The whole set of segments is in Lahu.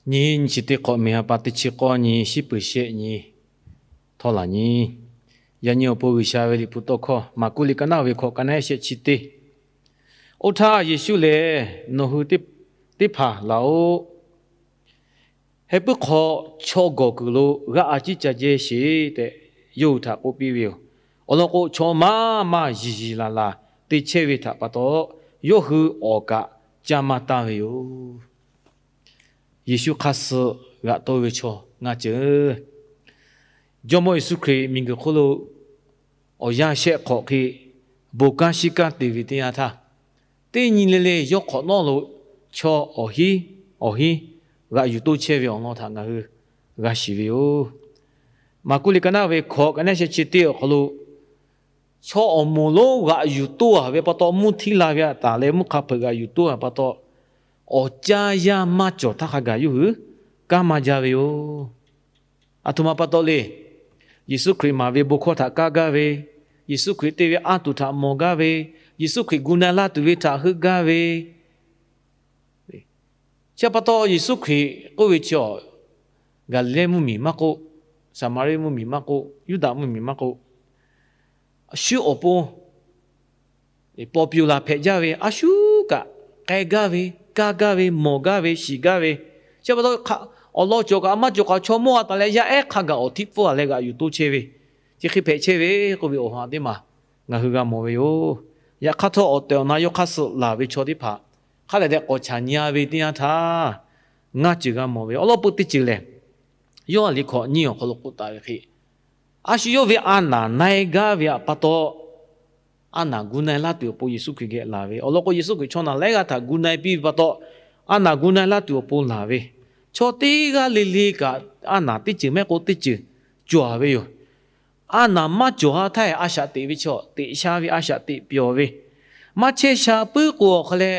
Nyi nyi chi teˇ hk'awꞈ miˬ ha pa teˇ chi k'awˇ nyi, shiˉ peuˬ shehˆ nyi, htawˇ laˬ nyi. Yaꞈ nyi awˬ pon G'uiˬsha ve liꞈ hpu tawˇ hkawˇ Maˍkuˆ liꞈ ka naˆ ve hkawꞈ ka naˆ shehˆ chi teˇ, oˇ htaˇ Yeˍsuˆ lehˬ, Nawˬ hui teˇ hpaˍ laˬ-oꞈ. Heh puiˉ hk'aw chaw gawˬ kuiˬ lo g'aˇ a ciˉ ca jehˇ sheˍ tehꞈ, yawˇ hui htaꞈ k'oˆ piˇ ve yoˬ. Awˬ lawn k'o, chaw maˇ maˇ yiˬ yiˬ laˬ laˬ te chehˇ ve htaꞈ pa taw, yawˇ hui awˍ kaꞈ caˇ maˇ taˇ ve yoˬ. Yeˍsuˆ hk'aˇ suh g'aꞈ tawˇ ve chaw ngaˇ ceuˬ. Jawˇmawˇ Yeˍsuˆ Hkriꞈ miˬguiˬ hk'oˆ lo awˬ yanˇ shehˆ hk'awꞈ hk'e bon kanˉ shiˉ kanˉ te ve teˇ yanˇ htaˇ, teˇ nyi le le yawˇ hk'awꞈ nawˉ lo chaw awˬ hinˉ awˬ hinˉ g'aꞈ yuˬ toˇ chehˇ ve awˬ lawn htaꞈ ngaˬ hui g'a shiˍ ve yoˬ. Maˍkuˆ liꞈ ka naˆ ve hkawꞈ ka naˆ shehˆ chi teˇ awˬ hk'aw lo, chaw awˬ moˍ lonˉ g'aꞈ yuˬ toˇ a ve pa taw, mvuhˇ htiˇ la ve a taˍ leh mvuhˇ hk'a hpeuꞈ g'aꞈ yuˬ toˇ a pa taw, awˬ caˇ yaˇ maˇ cawˬ htaˇ hk'a gaˬ yawˇ hui kanˉ maˇ jaˇ ve yoˬ. Aˬ htoꞈ ma pa taw le. Yeˍsuˆ Hkriꞈ maˍ ve bon hkawˇ htaꞈ kaˇ gaˇ ve, Yeˍsuˆ Hkriꞈ te ve anˇ tuˬ htaꞈ mawˬ gaˇ ve, Yeˍsuˆ Hkriꞈ gu na laˇ tuˬ ve htaꞈ heuˆ gaˇ ve, chi pa taw Yeˍsuˆ Hkriꞈ k'oˆ ve chi, Gaˍliˍlehˇ mvuhˇmiˬ maˇ k'oˆ, Saˍmaˍriˆ mvuhˇmiˬ maˇ k'oˆ, Yuˇdaꞈ mvuhˇmiˬ maˇ k'oˆ, shu awˬ pon paw piˍ laˬ hpehꞈ jaˇ ve, a shu kaꞈ k'ai gaˇ ve, kaˇ gaˇ ve, mawˬ gaˇ ve, shiˍ gaˇ ve, chi pa taw awˬ lawn cawˬ kaꞈ maˇ cawˬ kaꞈ chaw mawˇ a taˍ leh yaˇ ehˉ hk'a gaˬ awˬ htiˆ pfuhˇ a leh g'aꞈ yuˬ toˇ chehˇ ve, chi hk'e hpehꞈ chehˇ ve k'oˆ ve awˬ ha teˇ maˬ ngaˬ hui g'a mawˬ ve yoˬ. Yaꞈ hk'aˇ htawˇ awˬ tehˬ awˬ na yawˇ hk'aˇ suh laˬ ve chaw teˇ hpaˍ hk'a dehꞈ dehꞈ k'awꞈ chaꞈ nyi a ve teˇ yanˇ htaˇ, ngaˇ ceuˬ g'a mawˬ ve awˬ lawn peu teˇ ceuˬ lehˬ, Yoˇhanˬ liꞈ hkawꞈ nyiˇ awˬ hk'aw lo k'oˆ taˍ ve hk'e, a shu yawˇ ve a naˍ na-e gaˇ ve pa taw, a naˍ gu na-e laˇ tuˬ awˬ pon Yeˍsuˆ Hkriꞈ geh laˬ ve awˬ lawn k'o, Yeˍsuˆ Hkriꞈ chaw naˬ lehˉ g'aˇ htaꞈ gu na-e piˇ ve pa taw, a naˍ gu na-e laˇ tuˬ awˬ pon laˬ ve, chaw teˇ g'aˇ le le kaꞈ a naˍ teˇ ceuˬ mehˆ k'o teˇ ceuˬ cawˬ ve yoˬ. A naˍ maˇ cawˬ ha htaˇ, a shaꞈ teꞈ ve chaw teꞈ sha ve, a shaꞈ teꞈ pyawˬ ve, maˇ chehˇ sha puiˉ k'o awˬ hk'aw leh,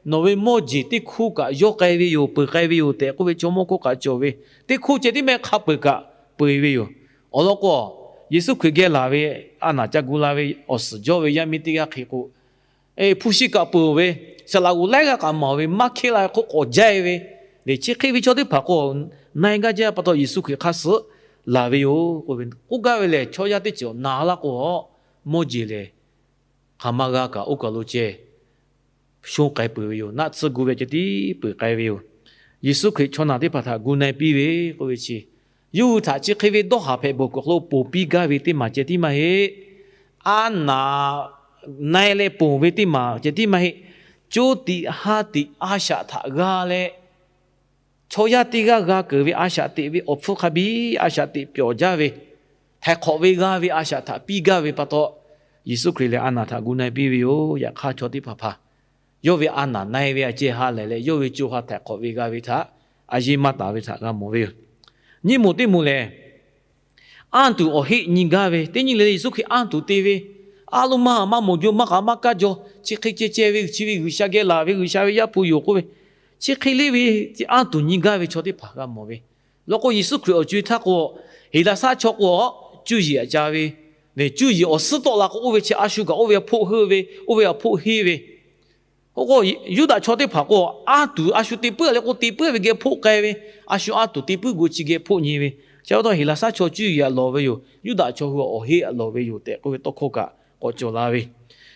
nawˬ ve mawˇ jeˬ teˇ hkuˇ kaꞈ yawˇ k'ai ve yoˬ, peuˬ k'ai ve yoˬ tehꞈ k'oˆ ve chaw mawˇ hkawˇ kaꞈ cawˬ ve, teˇ hkuˇ ceh tiˉ mehˆ hk'a peuˬ kaꞈ peu-eˬ ve yoˬ. Awˬ lawn k'o, Yeˍsuˆ Hkriꞈ geh laˬ ve a naˍ ca gu la ve awˬ suhˍ jawˇ ve yaˇ miˇ teˇ g'aˇ hk'e k'o, hpu shi kaꞈ peuˬ ve, saˍ laꞈ g'oˍ laiˉ g'aˇ kaꞈ maˍ ve, maˇ hkehˇ la ve hk'oˆ k'awꞈ jaˇ ve, lehˬ chi hk'e ve chaw teˇ hpaˍ k'o, na-e gaˇ jaˇ pa taw Yeˍsuˆ Hkriꞈ hk'aˇ suh laˬ ve yoˬ k'oˆ ve, k'oˆ gaˇ ve lehˬ, chaw yaˇ teˇ ceuˬ naˍ laˇ k'o, mawˇ jeˬ lehˬ hk'aˬ ma g'a kaꞈ oˇ kaˬ lo ceh shonˇ k'ai peuˬ ve yoˬ. Naˆ tsuhˇ gu ve ceh tiˉ peuˬ k'ai ve yoˬ. Yeˍsuˆ Hkriꞈ chaw naˬ teˇ hpaˍ htaꞈ gu na-e piˇ ve k'oˆ ve chi, yawˇ hui htaꞈ chi hk'e ve dawˇ haˍ hpehꞈ bawˬ kuiˬ hk'aw lo ponˬ piˇ gaˇ ve teˇ maˬ ceh tiˉ maˇ heˆ. A naˍ na-e leh ponˬ ve teˇ maˬ ceh tiˉ maˇ heˆ. Coˇ tiꞈ ha tiꞈ a shaꞈ htaꞈ g'a leh, chaw yaˇ teˇ g'aˇ g'a keunˍ ve a shaꞈ teꞈ ve awˬ hpfuhˇ hk'a biˇ a shaꞈ teꞈ pyawˬ jaˇ ve, htaiˍ hk'awꞈ ve g'a ve a shaꞈ htaꞈ piˇ gaˇ ve pa taw, Yeˍsuˆ Hkriꞈ lehˬ a naˍ htaꞈ gu na-e piˇ ve yoˬ. Yaꞈ hk'aˇ chaw teˇ hpaˍ hpaˍ yawˇ ve a naˍ na-e ve a ceh ha lehˬ leh, yawˇ ve co ha htaiˍ hk'awꞈ ve g'a ve htaꞈ a yeˇ maˇ taˍ ve htaꞈ g'a mawˬ ve yoˬ. Nyiˇ moˍ teˇ moˍ lehˬ, anˇ tuˬ awˬ heˆ nyi gaˇ ve, teˇ nyi le Yeˍsuˆ Hkriꞈ anˇ tuˬ te ve, a lo maˇ maˇ mawˬ jaw, maˇ k'aꞈ maˇ kaˇ jaw, chi hk'e ceh ceh ve, chi ve G'uiˬsha geh laˬ ve, G'uiˬsha ve Yaˇ hpu yoˬ k'oˆ ve, chi hk'e le ve anˇ tuˬ nyi gaˇ ve chaw teˇ hpaˍ g'a mawˬ ve. Law k'o, Yeˍsuˆ Hkriꞈ awˬ co-e htaˇ k'o, Heˍlaˍsaˆ chaw k'o, cuˇ yiˍ aꞈ ca ve, lehˬ cuˇ yiˍ awˬ suhˉ tawˆ la k'o, oˇ ve chi a shu kaꞈ oˇ ve hpoˆ heuˆ ve, oˇ ve hpoˆ heˇ ve, k'o k'o, Yuˇdaꞈ chaw teˇ hpaˍ k'o, anˇ tuˬ a shu te puiˉ leh k'o te puiˉ ve geh hpoˆ k'ai ve, a shu anˇ tuˬ te puiˉ gu chi geh hpoˆ nyi ve. Chi pa taw Heˍlaˍsaˆ chaw cuˇ yiˍ aꞈ lawˬ ve yoˬ. Yuˇdaꞈ chaw hui awˬ heˆ aꞈ lawˬ ve yoˬ tehꞈ k'oˆ ve tawˇ hkawˇ kaꞈ k'awꞈ cawˬ la ve.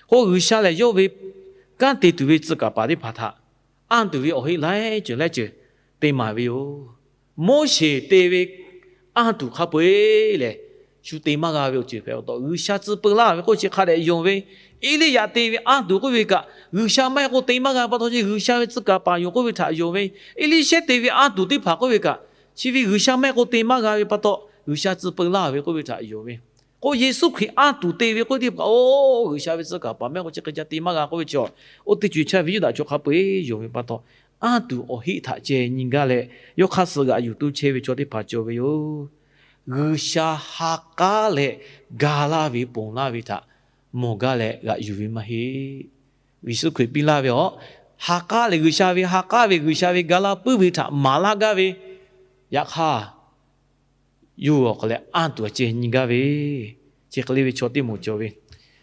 K'o, G'uiˬsha lehˬ yawˇ ve kanˉ te tuˬ ve tcuh kaˍ paˍ teˇ hpaˍ htaꞈ anˇ tuˬ ve awˬ heˆ laiˉ ceuˬ laiˉ ceuˬ te maˍ ve yoˬ. Moˉseˍ te ve anˇ tuˬ hk'a peu-eˬ lehˬ, shu te maˇ g'a ve awˬ ceuˬ hpehꞈ pa taw, G'uiˬsha tcuh peu laˇ ve k'oˆ chi hk'a dehꞈ yonˍ ve. Eˇliˇyaꞈ te ve anˇ tuˬ k'oˆ ve kaꞈ, G'uiˬsha maˇ heˆ k'o te maˇ g'a pa taw, chi G'uiˬsha ve tcuh kaˍ paˍ yoˬ k'oˆ ve htaꞈ yonˍ ve. Eˇliˇshehˇ te ve anˇ tuˬ teˇ hpaˍ k'oˆ ve kaꞈ, chi ve G'uiˬsha maˇ heˆ k'o te maˇ g'a ve pa taw, G'uiˬsha tcuh peu laˇ ve k'oˆ ve htaꞈ yonˍ ve. K'o, Yeˍsuˆ Hkriꞈ anˇ tuˬ te ve k'oˆ teˇ hpaˍ, oˇ G'uiˬsha ve tcuh kaˍ paˍ maˇ heˆ k'o chi hk'e ca te maˇ g'a k'oˆ ve chaw, oˇ teˇ co-e chaˇ ve Yuˇdaꞈ chaw hk'a peu-eˬ yonˍ ve pa taw, anˇ tuˬ awˬ heˆ htaꞈ ceh nyi gaˇ leh, yawˇ hk'aˇ suh g'aꞈ yuˬ toˇ chehˇ ve chaw teˇ hpaˍ cawˬ ve yoˬ. G'uiˬsha ha k'aˉ leh ga laˇ ve ponˬ laˇ ve htaꞈ mawˬ gaˇ leh g'aꞈ yuˬ ve maˇ heˆ. Yeˍsuˆ Hkriꞈ piˇ laˇ ve awˬ, ha k'aˉ leh G'uiˬsha ve, ha k'aˉ ve G'uiˬsha ve ga laˇ puiˉ ve htaꞈ maˍ laˇ gaˇ ve, yaꞈ hk'aˇ yawˇ hui awˬ hk'aw leh anˇ tuˬ a ceh nyi gaˇ ve, chi hk'e le ve chaw teˇ moˍ cawˬ ve.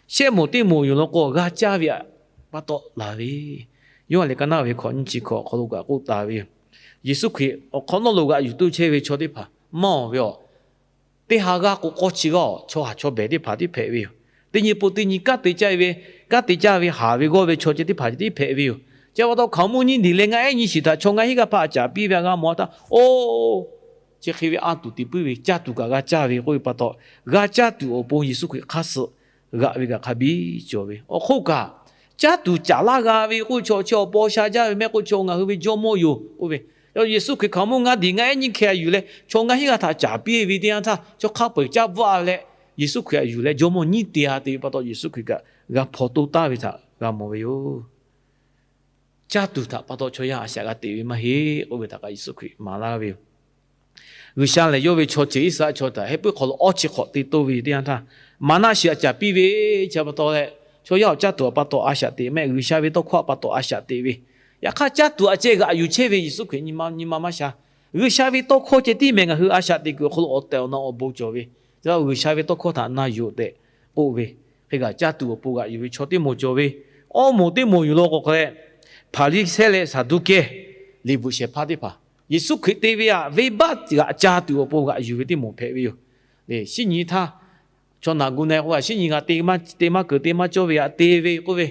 Shehˆ moˍ teˇ moˍ yoˬ law k'o, g'a caˇ ve pa taw laˬ ve. Yoˇhanˬ liꞈ ka naˆ ve hkawꞈ nyiˇ chi hkawꞈ awˬ hk'aw lo kaꞈ k'oˆ taˍ ve yoˬ. Yeˍsuˆ Hkriꞈ awˬ hk'awꞈ nawˉ lo g'aꞈ yuˬ tuˬ chehˇ ve chaw teˇ hpaˍ mawˬ ve yoˬ. Teˇ ha g'aˇ k'o k'awˇ chi g'aˇ chaw haˍ chaw behˬ teˇ hpaˍ tiˉ hpehꞈ ve yoˬ. Teˇ nyi pun teˇ nyi kanˉ te caˇ ve, kanˉ te caˇ ve haˍ ve g'awˇ ve chaw ceh teˇ hpaˍ ceh tiˉ hpehꞈ ve yoˬ. Chi pa taw hkaoˍmonˇ nyiˇ diˬ leh ngaˇ ehˉ nyiˇ shiˍ htaꞈ chaw ngaˇ hinˉ g'aˇ hpaˇ a caˍ piˇ ve htaꞈ g'a mawˬ htaˇ, oˇ, chi hk'e ve anˇ tuˬ tiꞈ puiˉ ve caˇ tuˬ kaꞈ g'a caˇ ve k'oˆ ve pa taw, g'a caˇ tuˬ awˬ pon Yeˍsuˆ Hkriꞈ hk'aˇ suh g'aꞈ ve kaꞈ hk'a biˇ cawˬ ve. Awˬ hk'oˆ kaꞈ, caˇ tuˬ caˍ laˇ g'a ve k'oˆ ve chaw chi awˬ paw sha jaˇ ve mehˆ k'oˆ ve chaw ngaˬ hui ve Jawˇmawˇ yoˬ k'oˆ ve. Yeˍsuˆ Hkriꞈ hkaoˍmonˇ ngaˇ diˬ ngaˇ ehˉ nyiˇ hkeh a yuˬ leh chaw ngaˇ hinˉ g'aˇ htaꞈ caˍ piˇ ve teˇ yanˇ htaˇ, chaw hk'a peu-eˬ caˇ bvuhˆ a leh, Yeˍsuˆ Hkriꞈ a yuˬ leh Jawˇmawˇ nyiˇ te a te ve pa taw, Yeˍsuˆ Hkriꞈ kaꞈ g'a hpaw toˇ taˍ ve htaꞈ g'a mawˬ ve yoˬ. Caˇ tuˬ htaꞈ pa taw chaw yaˇ a shaꞈ g'a teꞈ ve maˇ heˆ k'oˆ ve htaꞈ kaꞈ Yeˍsuˆ Hkriꞈ maˍ laˇ ve yoˬ. G'uiˬsha lehˬ yawˇ ve chaw ceuˬ Iˉsaˍreˍlaˆ chaw htaꞈ heh puiˉ hk'aw lo awˇ chi hk'awꞈ te toˇ ve teˇ yanˇ htaˇ, maˍnaˆ shiˍ a caˍ piˇ ve, chi pa taw leh, chaw yaˇ awˬ caˇ tuˬ awˬ pa taw a shaꞈ teꞈ mehˆ, G'uiˬsha ve tawˇ hkawˇ awˬ pa taw a shaꞈ teꞈ ve. Yaꞈ hk'aˇ caˇ tuˬ a ceh g'aꞈ yuˬ chehˇ ve Yeˍsuˆ Hkriꞈ nyi ma maˇ sha. G'uiˬsha ve tawˇ hkawˇ ceh tiˉ mehˬ ngaˬ hui a shaꞈ teꞈ kuiˬ awˬ hk'aw lo awˬ tehˬ awˬ na awˬ bon cawˬ ve. G'uiˬsha ve tawˇ hkawˇ htaꞈ na yuˬ tehꞈ k'oˆ ve, hk'e kaꞈ caˇ tuˬ awˬ pon g'aꞈ yuˬ ve chaw teˇ moˍ cawˬ ve. Awˇ moˍ teˇ moˍ yuˬ lo k'o hk'a leh, Hpaˍriˍsehˇ leh Saˍduˆkehˇ liꞈ bvuhꞈ shehˍ hpaˇ teˇ hpaˍ, Yeˍsuˆ Hkriꞈ te ve htaꞈ venˇbaˆ g'aꞈ caˇ tuˬ awˬ pon g'aꞈ yuˬ ve teˇ moˍ hpehꞈ ve yoˬ. Lehˬ, shinˉ nyi htaˇ, chaw naˬ gu na-e k'oˆ kaꞈ, shinˉ nyi g'a te maˇ keunˍ te maˇ cawˇ ve htaꞈ te ve k'oˆ ve.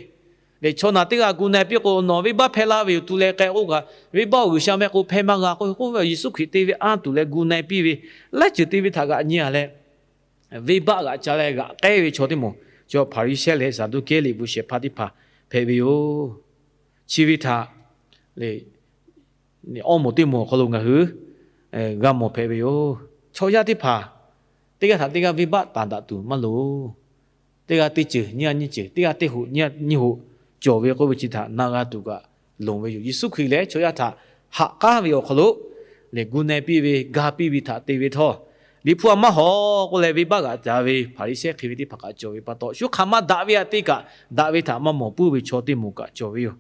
Lehˬ, chaw naˬ teˇ g'aˇ gu na-e piˇ k'o, nawˬ venˇbaˆ hpehˇ laˇ ve yoˬ, tu leh k'ai k'oˆ kaꞈ, venˇbaˆ-oˬ, G'uiˬsha mehˆ k'o hpehˇ maˇ g'a k'oˆ ve k'oˆ ve, Yeˍsuˆ Hkriꞈ te ve anˇ tuˬ leh gu na-e piˇ ve, laiˉ ceuˬ te ve htaꞈ g'aꞈ nyi-a leh, venˇbaˆ g'aꞈ ca leh g'aꞈ k'ehˉ ve chaw teˇ moˍ, chaw Hpaˍriˍsehˇ leh Saˍduˆkehˇ liꞈ bvuhꞈ shehˍ hpaˇ teˇ hpaˍ hpehꞈ ve yoˬ. Chi ve htaꞈ lehˬ, awˇ moˍ teˇ moˍ awˬ hk'aw lo ngaˬ hui g'a mawˬ hpehꞈ ve yoˬ. Chaw yaˇ teˇ hpaˍ teˇ g'aˇ htaꞈ teˇ g'aˇ venˇbaˆ taˍ daꞈ tuˬ maˇ loˍ. Teˇ g'aˇ teˇ ceuˬ nyiˇ g'aˇ nyiˇ ceuˬ, teˇ g'aˇ teˇ hoꞈ nyiˇ g'aˇ nyiˇ hoꞈ cawˬ ve k'oˆ ve chi htaꞈ na g'a tuˬ kaꞈ loˍ ve yoˬ. Yeˍsuˆ Hkriꞈ lehˬ chaw yaˇ htaꞈ haꞈ k'aˉ ve awˬ hk'aw lo lehˬ gu na-e piˇ ve, ga piˇ ve htaꞈ te ve htawˇ, Liꞈ hpu a maˇ hawˍ k'oˆ leh venˇbaˆ g'aꞈ ca ve Hpaˍriˍsehˇ hk'e ve teˇ hpaˍ kaꞈ cawˬ ve pa taw, shu hk'aˬ ma daꞈ ve htaꞈ te kaꞈ daꞈ ve htaꞈ maˇ mawˬ puiˉ ve chaw teˇ moˍ kaꞈ cawˬ ve yoˬ.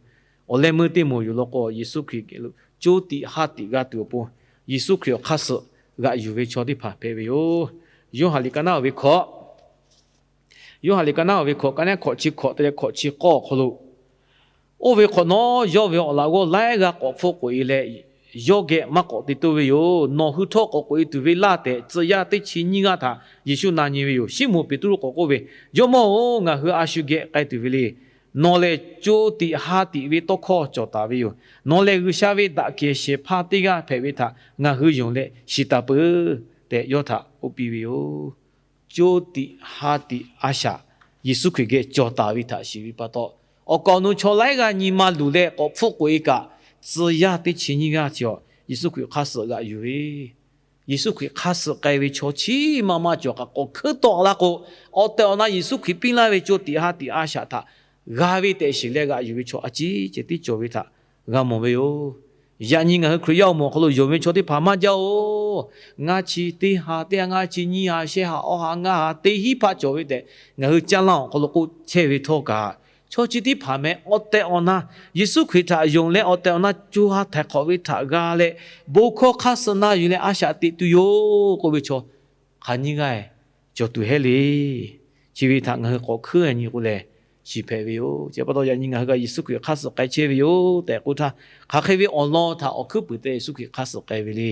Awˬ leh meuˇ teˇ moˍ yoˬ law k'o, Yeˍsuˆ Hkriꞈ lo co tiꞈ ha tiꞈ g'a tuˬ awˬ pon, Yeˍsuˆ Hkriꞈ awˬ hk'aˇ suh g'aꞈ yuˬ ve chaw teˇ hpaˍ hpehꞈ ve yoˬ. Yoˇhanˬ liꞈ ka naˉ-oˬ ve hkawꞈ, Yoˇhanˬ liꞈ ka naˉ-oˬ ve hkawꞈ, ka naˉ hkawꞈ chi hkawꞈ te leh hkawꞈ chi k'awˇ awˬ hk'aw lo, Oˇ ve hk'awꞈ nawˉ, yawˇ ve awˬ laꞈ g'awˇ laiˉ g'aˇ k'awꞈ hpfuhˆ k'oꞈ-e leh, yawˇ geh maˇ k'awꞈ te toˇ ve yoˬ. Nawˬ hui htawˇ k'awꞈ k'oꞈ-e tuˬ ve laˇ tehꞈ, tcuh yaˇ teˇ chi nyiˇ g'aˇ htaꞈ Yeˍsuˆ na nyi ve yoˬ. Siˉmonˍ Peˍtruˆ k'awꞈ k'oˆ ve, Jawˇmawˇ-oˬ, ngaˬ hui a shu geh k'ai tuˬ ve le. Nawˬ lehˬ co tiꞈ ha tiꞈ ve tawˇ hkawˇ cawˬ taˍ ve yoˬ. Nawˬ lehˬ G'uiˬsha ve daꞈ kehˬ shehˍ hpaˇ teˇ g'aˇ hpehꞈ ve htaꞈ ngaˬ hui yonˍ leh shiˍ taˍ peuˬ tehꞈ, yawˇ htaꞈ k'oˆ piˇ ve yoˬ. Co tiꞈ ha tiꞈ a shaꞈ Yeˍsuˆ Hkriꞈ geh cawˬ taˍ ve htaꞈ shiˍ ve pa taw, awˬ kaˍ awˬ nu chaw laiˉ g'aˇ nyi ma luˬ leh k'awꞈ hpfuhˆ k'oꞈ-e kaꞈ, tcuh yaˇ teˇ chi nyiˇ g'aˇ chi awˬ Yeˍsuˆ Hkriꞈ hk'aˇ suh g'aꞈ yuˬ ve, Yeˍsuˆ Hkriꞈ hk'aˇ suh k'ai ve chaw chi ma ma cawˬ kaꞈ k'awꞈ hkuiˉ tawˆ la k'o, awˬ tehˬ awˬ na Yeˍsuˆ Hkriꞈ piˇ laˇ ve co tiꞈ ha tiꞈ a shaꞈ htaꞈ g'a ve tehꞈ shiˍ leh g'aꞈ yuˬ ve chaw a ciˉ ceh tiˉ cawˬ ve htaꞈ g'a mawˬ ve yoˬ. Yaꞈ nyi ngaˬ hui Hkriꞈ yaˇ awˬ moˍ awˬ hk'aw lo yonˍ ve chaw teˇ hpaˍ maˇ jaˇ-oˬ. Ngaˇ chi teˇ ha, teˇ ha ngaˇ chi nyiˇ ha, shehˆ ha, awˇ ha, ngaˇ ha, teˇ hinˉ hpaˆ cawˬ ve tehꞈ ngaˬ hui caˇ lanˇ awˬ hk'aw lo k'oˆ chehˇ ve htawˇ kaꞈ, chaw chi teˇ hpaˍ meh awˬ tehˬ awˬ na Yeˍsuˆ Hkriꞈ htaꞈ yonˍ leh awˬ tehˬ awˬ na co ha htaiˍ hk'awꞈ ve htaꞈ g'a leh, bon hkawˇ hk'aˇ suh na yuˬ leh a shaꞈ teꞈ tuˬ yoˬ k'oˆ ve chaw hk'aˬ nyiˇ g'aˇ cawˬ tuˬ hehˉ le. Chi ve htaꞈ ngaˬ hui k'awꞈ hkuiˉ nyi k'o lehˬ, shiˍ hpehꞈ ve yoˬ. Chi pa taw yaꞈ nyi ngaˬ hui kaꞈ Yeˍsuˆ Hkriꞈ hk'aˇ suh k'ai chehˇ ve yoˬ tehꞈ k'oˆ htaˇ, hk'aˬ hk'e ve awˬ lawn htaꞈ awˬ hkuiˉ puiˍ te Yeˍsuˆ Hkriꞈ hk'aˇ suh k'ai ve le.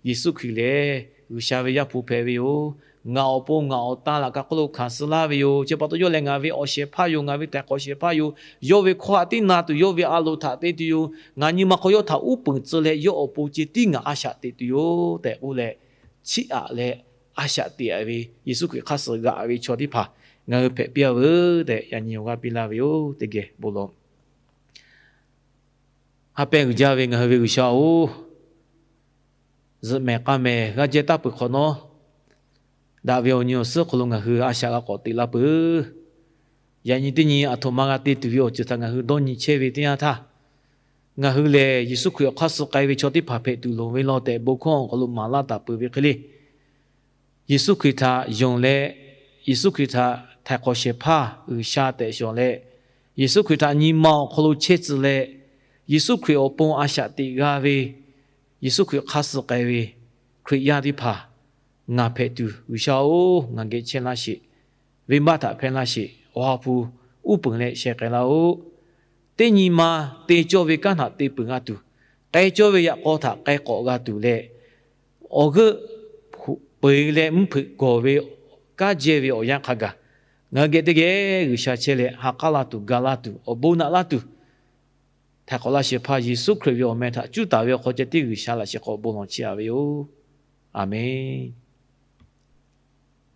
Yeˍsuˆ Hkriꞈ lehˬ G'uiˬsha ve Yaˇ hpu hpehꞈ ve yoˬ. Ngaˬ awˬ pon ngaˬ awˬ tan laꞈ ka hk'oˆ lo hkanˍ suh laˇ ve yoˬ. Chi pa taw yawˇ lehˬ ngaˬ ve awˬ shehˍ hpaˇ yoˬ. Ngaˬ ve htaiˍ hk'awꞈ shehˍ hpaˇ yoˬ. Yawˇ ve hkawˇ htaꞈ tiˉ na tuˬ yawˇ ve a loˍ htaꞈ te tuˬ yoˬ. Ngaˬ nyi ma hk'aw yawˇ htaꞈ uˉ peunˍ tcuh leh yawˇ awˬ pon ceh tiˉ ngaˬ a shaꞈ teꞈ tuˬ yoˬ tehꞈ k'oˆ leh, chiˇ aꞈ leh a shaꞈ teꞈ ve Yeˍsuˆ Hkriꞈ hk'aˇ suh g'aꞈ ve chaw teˇ hpaˍ ngaˬ hui hpehꞈ piˇ-a veuˬ tehꞈ yaꞈ nyi awˬ g'aˇ piˇ laˇ ve yoˬ. Teˇ geh bon lawˬ. Ha pehˇ g'uiˬ jaˇ ve ngaˬ hui ve G'uiˬsha-oˬ, zuhꞈ mehˍ k'a mehˍ g'aˇ jehˇ taˇ peuˬ hk'awꞈ nawˉ, daꞈ ve awˬ nyi awˬ suhˉ hk'aw lo ngaˬ hui a shaꞈ g'a k'awꞈ teꞈ la peuˬ. Yaꞈ nyi teˇ nyi aˬ htoꞈ ma g'a te tuˬ ve awˬ ceuˬ htaꞈ ngaˬ hui dawˇ nyi chehˇ ve teˇ yanˇ htaˇ, ngaˬ hui lehˬ Yeˍsuˆ Hkriꞈ awˬ hk'aˇ suh k'ai ve chaw teˇ hpaˍ hpehꞈ tuˬ loˍ ve law tehꞈ bon hkawˇ awˬ hk'aw lo maˍ laˇ taˍ peuˬ ve hk'e le. Yeˍsuˆ Hkriꞈ htaꞈ yonˍ leh, Yeˍsuˆ Hkriꞈ htaꞈ htaiˍ hk'awꞈ shehˍ hpaˇ G'uiˬsha tehꞈ shawˍ leh, Yeˍsuˆ Hkriꞈ htaꞈ nyi ma awˬ hk'aw lo chehˇ tcuh leh, Yeˍsuˆ Hkriꞈ awˬ pon a shaꞈ teꞈ g'a ve, Yeˍsuˆ Hkriꞈ hk'aˇ suh k'ai ve Hkriꞈ yaˇ teˇ hpaˍ, ngaˬ hpehꞈ tuˬ G'uiˬsha-oˬ, ngaˬ geh chehˇ laˇ sheˍ. Venˇbaˆ htaꞈ hpehˇ laˇ sheˍ. Awˬ ha hpu uˉ peunˍ leh sheh k'ai laˇ-oˆ. Teˇ nyi ma te cawˇ ve kanˉ htaꞈ te peuˬ g'a tuˬ, k'ai cawˇ ve yaꞈ k'aw htaꞈ k'ai k'awꞈ g'a tuˬ leh, awˬ g'euˆ peuˬ leh mvuhˇ hpeuꞈ gawˬ ve kanˉ jehˇ ve awˬ yanˇ hk'a gaˬ, ngaˬ hui geh teˇ geh G'uiˬsha chehˇ leh ha k'aˉ laˇ tuˬ, ga laˇ tuˬ, awˬ bon naꞈ laˇ tuˬ, htaiˍ hk'awꞈ laˇ shehˍ hpaˇ Yeˍsuˆ Hkriꞈ ve awˬ meh htaꞈ cuˇ taˍ ve awˬ hk'aw ceh tiˉ G'uiˬsha laꞈ shehˍ hk'aw bon lawˬ chehˇ a ve yoˬ. Aˍmenˍ.